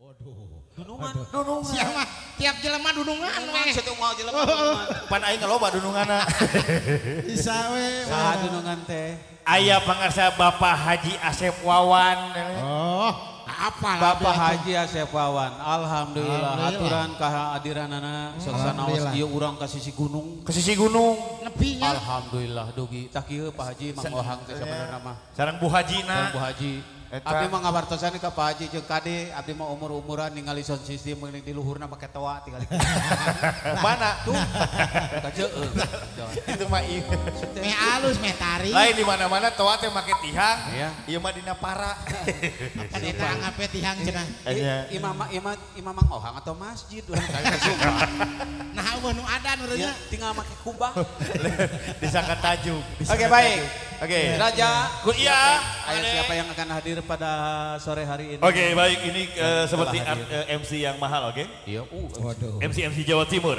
Waduh. Dunungan. Dunungan. Siapa? Tiap jelema dunungan we. Satunggal jelema dunungan. Pan aing loba dununganna. Bisa we. Saha dunungan teh? Aya pangarsa Bapak Haji Asep Wawan. Oh, apa Bapak Haji Asep Wawan. Alhamdulillah aturan kahadiranana sok sanaos ieu urang ka sisi gunung. Ke sisi gunung. Nepinya. Alhamdulillah dugi. Tah kieu Pak Haji Mang Ohang teh sabenerna mah. Sareng Bu Hajina. Sareng Bu Haji. Abdi mah ngawartosan ka Pak Haji jeung Kade, abdi mah umur-umuran ningali sound system meuning di luhurna make toa tingali. Mana tuh? Kajeun. Itu mah ieu. Meh alus meh tari. Lain di mana-mana toa teh make tihang, ieu mah dina para. Apa eta angape tihang cenah? Imam Mang Ohang atau masjid urang teh sumpah. Nah eueuh nu adan urangnya tinggal make kubah. Disangka tajuk. Oke baik. Oke. Raja, iya. Ayo siapa yang akan hadir pada sore hari ini? Oke, baik ini seperti MC yang mahal, oke? Iya. Waduh. MC Jawa Timur.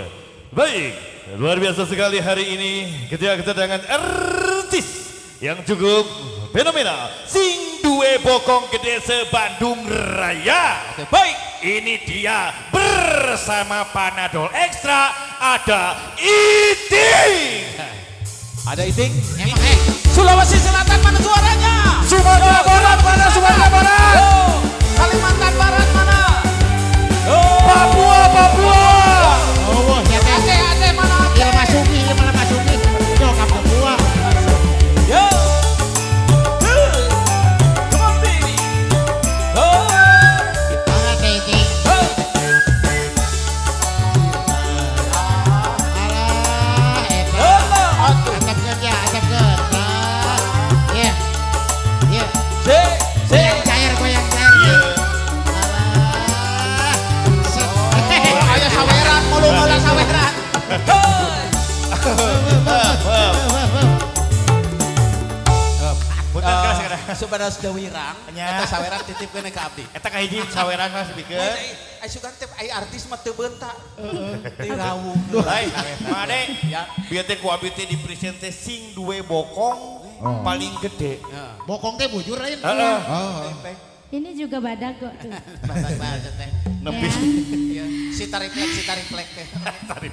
Baik, luar biasa sekali hari ini ketika kedatangan artis yang cukup fenomenal. Sing duwe bokong gede se-Bandung Raya. Oke, baik. Ini dia bersama Panadol Extra ada Iting. Ada Iting? Emang Sulawesi Selatan mana suaranya? Sumatera Barat mana Sumatera Barat? Oh, Kalimantan Barat mana? Oh. Papua Papua. Oh, Aceh Aceh mana Aceh? Ilma Masuki, Ilma Masuki. Yo ka Papua. Yo. Come on baby. Oh. Mana teh Iting? Alah, eta. Atap kerja, atap kerja. Goyang cair, Alah. Ayo saweran, mulu-mulu saweran. Supados dewirang, eta saweran titipkeun ka abdi. Eta kahiji saweran mah sebikeun. Ai sugan teh ai artis mah teu beunta. Teu rawuh. Lain, Made, bieu teh ku abdi teh dipresent teh sing duwe bokong paling gede. Bokong teh bujur lain. Heeh. Ini juga badak kok tuh. Badak banget teh. Nepis. Si tarik plek teh.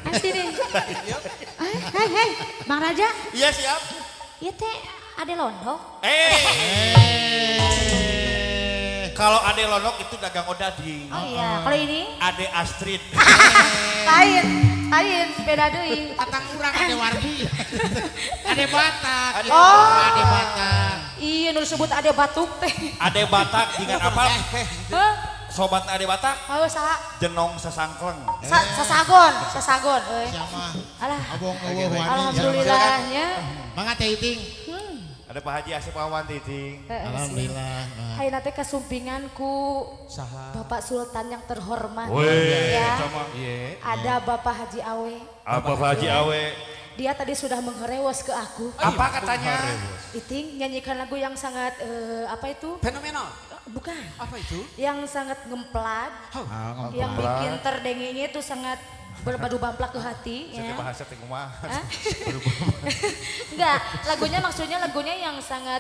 Asli deh. Hei, hei, Bang Raja. Iya siap. Iya teh Ade Londok. Kalau Ade Londok itu dagang odading. Oh iya, kalau ini? Ade Astrid. Lain, lain, beda deui. Tatang urang Ade Wardi. Ade Batak. Oh. Ade Batak. Iya, nu disebut Ade Batuk teh. Ade Batak dengan apa? Sobat Ade Batak? Oh, saha? Jenong sasangkleng. Sasagon, sasagon euy. Siapa? Alah. Abong eueuh wani. Alhamdulillahnya. Mangga teh Iting. Ada Pak Haji Asep Wawan Titing. Alhamdulillah. Ayeuna teh kasumpingan ku saha? Bapak Sultan yang terhormat. Weh, ya. Iya. Ada Bapak Haji Awe. Apa Pak Haji Awe? Dia tadi sudah mengherewos ke aku. Apa katanya? Iting nyanyikan lagu yang sangat apa itu? Fenomenal. Bukan. Apa itu? Yang sangat ngemplat. Oh. Yang bikin terdengingnya itu sangat berbadu bamplak ke hati. Ya. Bahasa teh kumaha. Enggak, lagunya maksudnya lagunya yang sangat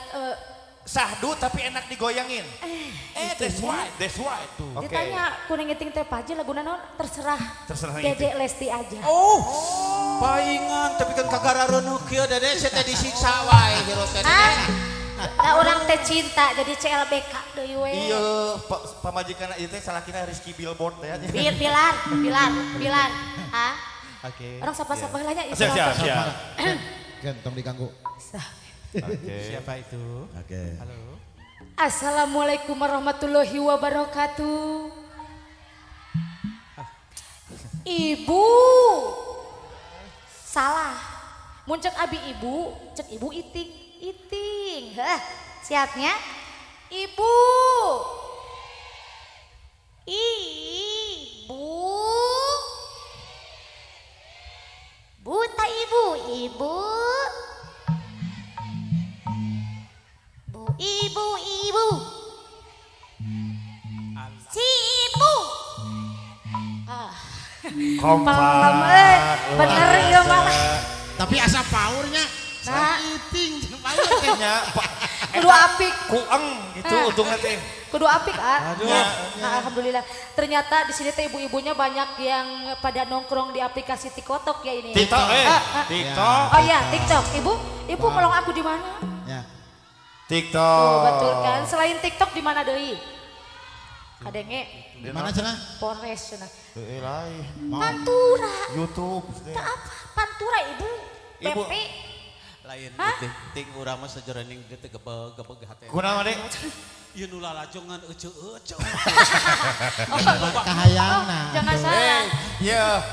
sahdu tapi enak digoyangin. That's right, that's right. Okay. Ditanya kuning Iting teh paje laguna naon terserah. Terserah Dede Lesti aja. Oh. Paingan tapi kan kagara reuneuh kieu Dede saya teh disiksa wae hirup teh. Nah orang teh cinta jadi CLBK deui we. Iya, pamajikan ieu teh salakina Rizky Billboard teh. Pilar, Pilar, Pilar. Hah? Oke. Orang sapa-sapa heula nya. Siap, siap, siap. Gentong diganggu. Oke. Siapa itu? Oke. Halo. Assalamualaikum warahmatullahi wabarakatuh. Ibu. Salah. Mun cek abi ibu, cek ibu Iting. Iting, heh, siapnya? Ibu, ibu, buta ibu, ibu, bu, ibu, ibu, si ibu. Ah, kompak, bener ya malah. Tapi asa paurnya. Nah, Iting paur teh nya. Kudu apik. Kueng gitu untungnya teh. Kudu apik ah. Nah, alhamdulillah. Ternyata di sini teh ibu-ibunya banyak yang pada nongkrong di aplikasi TikTok ya ini. TikTok TikTok. Oh iya, TikTok. Ibu, ibu melong aku di mana? Ya. TikTok. Tuh, betul kan? Selain TikTok di mana deui? Kadenge. Di mana cenah? Polres cenah. Heuh lain. Pantura. YouTube. Teu apa? Pantura ibu. Ibu. PP. Lain ting urang mah sajroning teu gebeg-gebeg hate. Kunaon Dek? Ieu nu lalajongan euceu-euceu. Kahayangna. Jangan salah. Ya,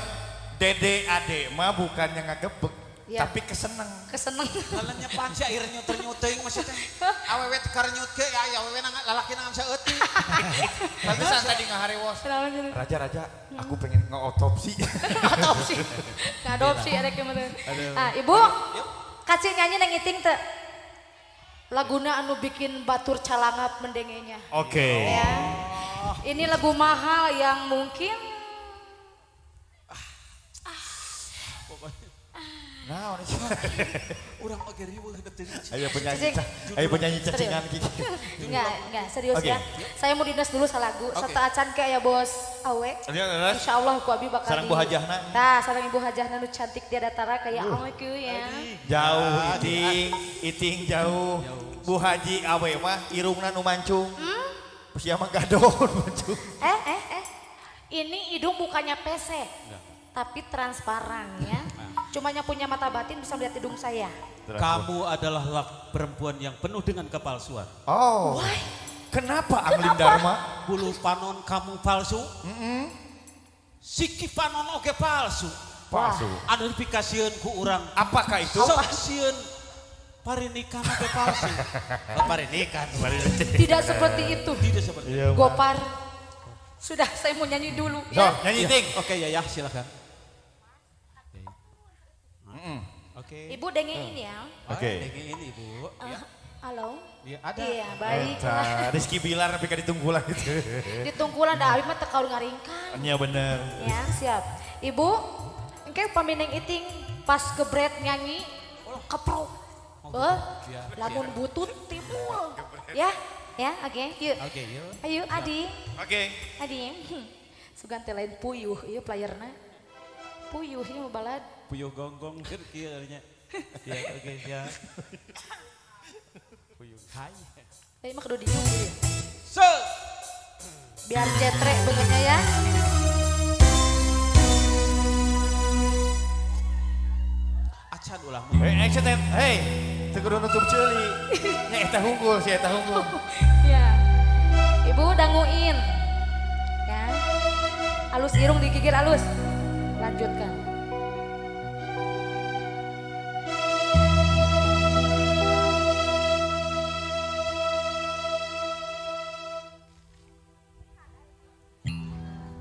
Dede Ade mah bukannya ngagebeg, tapi keseneng. Keseneng. Lalenyepan si air nyuter-nyuteuing maksudnya. Awewe teh karenyut ge ya awewe lalaki nang saeutik. Pantesan tadi ngaharewos. Raja-raja, aku pengen ngeotopsi. Otopsi. Ngadopsi arek gimana. Ah, Ibu. Kacil nyanyi neng iting teh. Laguna anu bikin batur calangap mendengenya. Oke. Ya. Ini lagu mahal yang mungkin nah, urang oge riweuh teu. Ayo penyanyi, ayo penyanyi cacingan gitu. Enggak, serius ya. Saya mau dinas dulu salagu. Serta acan ke ya bos awe. Insyaallah ku abi bakal sareng Bu Hajahna. Tah, sareng Ibu Hajahna nu cantik dia datara kayak awe kieu ya. Jauh iting, iting jauh. Bu Haji awe mah irungna nu mancung. Sia mah gadon mancung. Ini hidung bukannya pesek. Tapi transparan ya. Cuma yang punya mata batin bisa melihat hidung saya. Kamu adalah perempuan yang penuh dengan kepalsuan. Oh. Why? Kenapa Anglin Dharma? Bulu panon kamu palsu. Siki panon oge palsu. Palsu. Anu dipikasieun ku urang. Apakah itu? Sok sieun parinikan oge palsu. Oh, parinikan. Tidak seperti itu. Tidak seperti itu. Gopar. Sudah, saya mau nyanyi dulu. So, ya. Nyanyi ting. Oke, ya ya, silakan. Oke. Ibu dengerin ya. Oke. Dengerin Ibu. Ya. Halo. Iya, ada. Iya, baik. Rizky Bilar tapi ditunggulan gitu. Ditunggulan dah abi mah teu kaur ngaringkan. Iya bener. Ya, siap. Ibu, engke pami neng iting pas gebret nyanyi keprok. Lamun butut timbul. Ya. Ya, oke, yuk. Oke, yuk. Ayo, Adi. Oke. Adi. Sugan teh lain puyuh, ieu playerna. Puyuh ieu mah balad. Puyuh gonggong kieu nya. Ya, oke, ya. Puyuh. Hai. Ieu mah kudu diuk ieu. Se. Biar cetrek benernya ya. Acan ulah. Hey, action, hey. Teu kudu nutup ceuli. Nya eta hunggul, si eta hunggul. Ya. Ibu danguin. Ya. Alus irung digigir alus. Lanjutkan.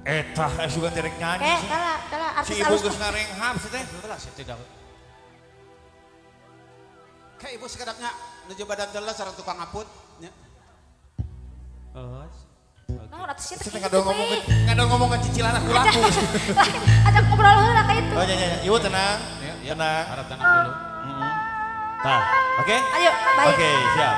Eta sugan terek nyanyi. Kalah artis si ibu geus ngarenghap si teh. Heula si tidak. Kayak ibu sekedapnya nuju badan telah sareng tukang ngaput nya. Oh. Nah, artisnya teh ngomong cicilan aku laku. Ajak ngobrol heula ka itu. Oh iya iya, ibu tenang. Ya, tenang. Harap tenang dulu. Tah, oke? Ayo, baik. Oke, siap.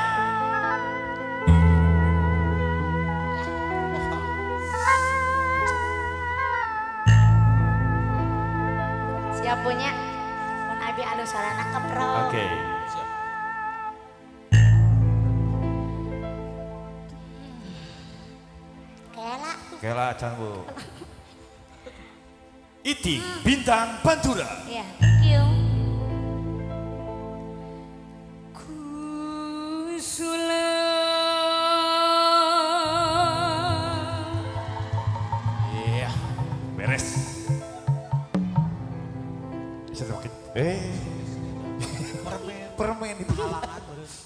Siap punya. Mun abi anu sarana keprok. Oke. Siap. Kela. Kela acan Bu. Iting Bintang Pantura. Iya, thank you. Iya, beres. Bisa pakai. Permen itu.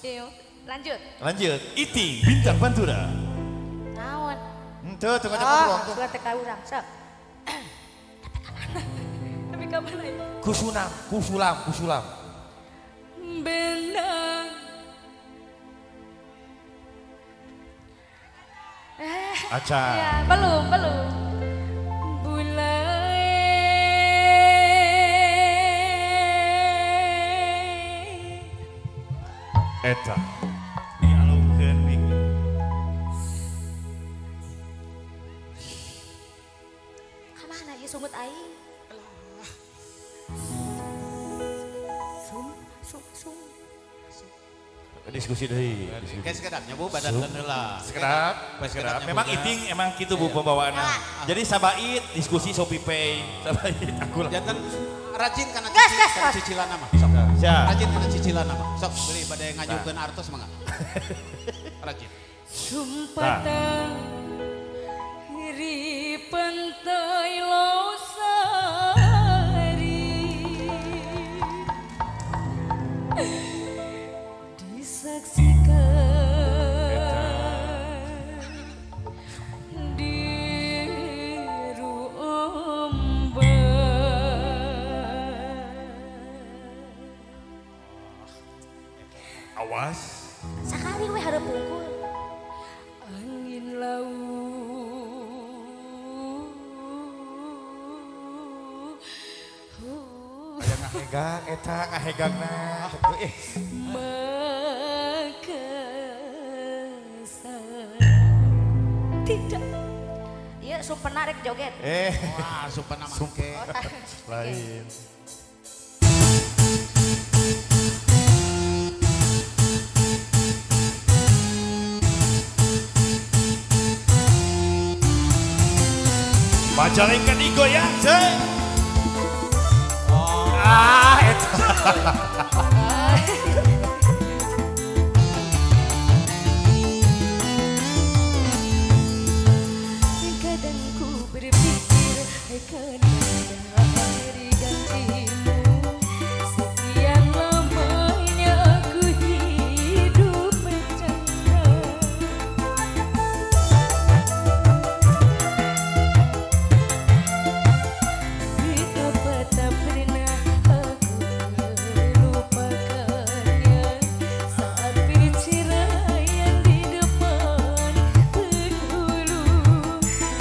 Iya, lanjut. Lanjut. Iting Bintang Pantura. Naon? Henteu, teu ngajak ngobrol. Oh, teu ka urang, sok. Tapi ka mana ya? Kusunam, kusulam, kusulam. Benang. Aca. Ya, belum. Bulan. Eta. Mana ieu sungut aing? Sum sum sum. Diskusi deui. Kayak sekedapnya Bu badan heula. Sekedap, sekedap. Memang iting emang kitu Bu pembawaanna. Jadi sabait diskusi Shopee Pay, sabait aku lah. Jantan rajin kana cicilan mah. Sok. Rajin kana cicilan mah. Sok beli bade ngajukeun artos mangga. Rajin. Sumpah ri pantai Losari disaksikan di ombak. Awas. Sakali we hareup pukul. Angin laut aya ngahegang eta ngahegangna. Tidak. Iya, sumpena rek joget. Wah, sumpena mah oke. Lain. Majalengka digoyang, ceng. Ah, eta. Kadang ku berpikir akan mencari gantimu. Sekian lamanya aku hidup bercanda. Betapa tak pernah aku melupakannya saat perceraian di depan penghulu.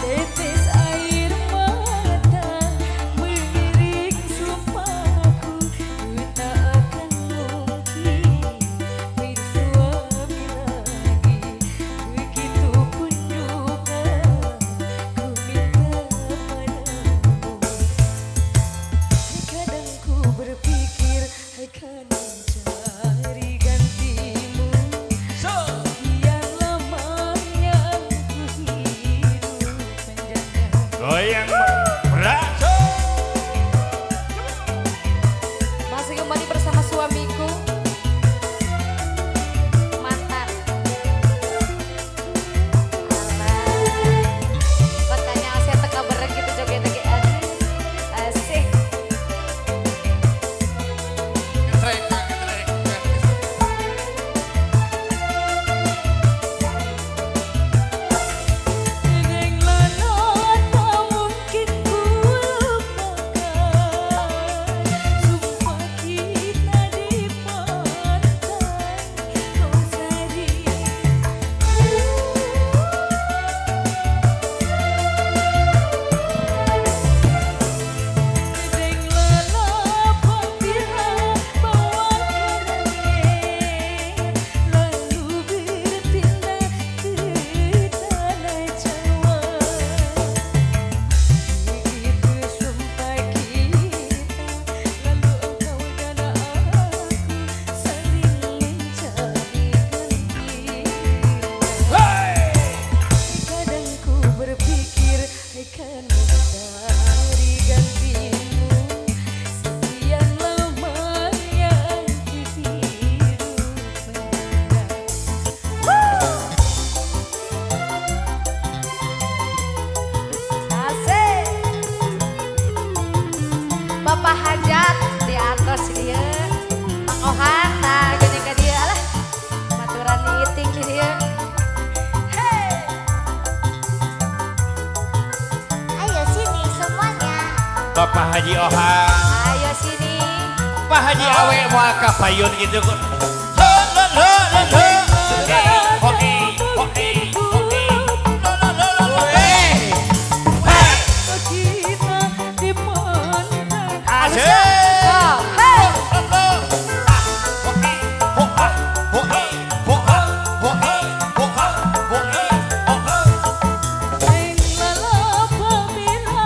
Tetes air mata mengiring sumpahku, ku tak akan mungkin bersuami lagi. Begitupun juga ku minta padamu. Kadang ku berpikir akan mencari gantimu. Sekian lamanya aku hidup menjanda. Goyang berat. Masih kembali bersama suamiku. Mantan. Alah. Kotanya saya teka bereng gitu joget lagi. Asik. Getrek, getrek. Neng lana tak mungkin ku lupakan. Sumpah kita di pantai Losari. Neng lana apabila bawa kereng, lalu berpindah ke tanah Jawa. Begitu sumpah kita, lalu engkau dan aku saling mencari ganti. Kadang ku berpikir akan mencari gantimu. Sekian lamanya aku hidup menjanda. Asik. Bapak Hajat di atas dia. Mang Ohan nah gini ka dia lah. Maturan iting di dia. Hey. Ayo sini semuanya. Bapak Haji Ohan. Ayo sini. Pak Haji Awe moal ka payun gitu. Lo lo lo lo lo. Ho ho ho lo lo lo lo. Kita di pantai. Asik. Oh, hey. Neng lala apabila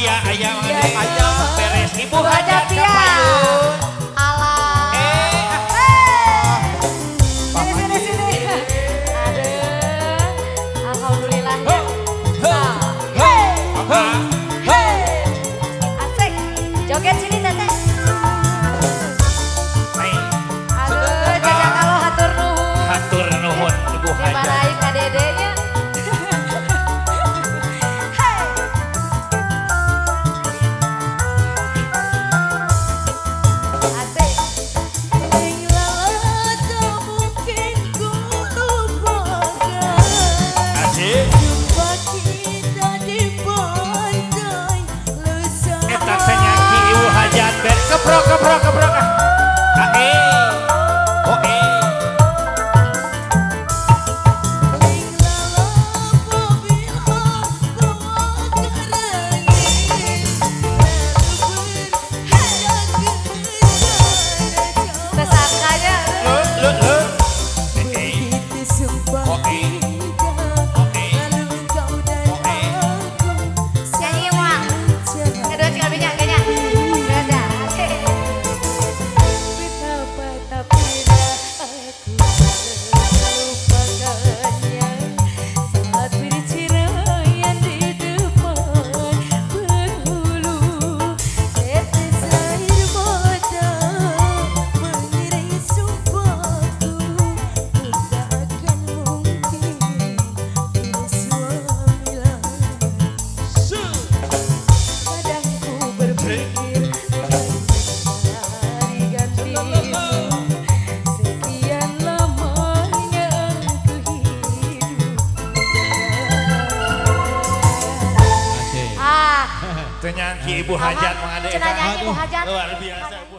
Aya aya aya beres ibu hajat ka payun. Alah. Sini sini sini. Aduh. Alhamdulillah ya. Hei. Asik. Joget sini teteh. Aduh, jajakalo hatur nuhun. Hatur nuhun ibu hajat. Dimarahi ka dedenya. Keprok keprok keprok ah. Oh Pesakanya. Lo lo. Nyanyi wah. Kedua tinggal minyak kayaknya. Ibu hajat mengade. Luar biasa.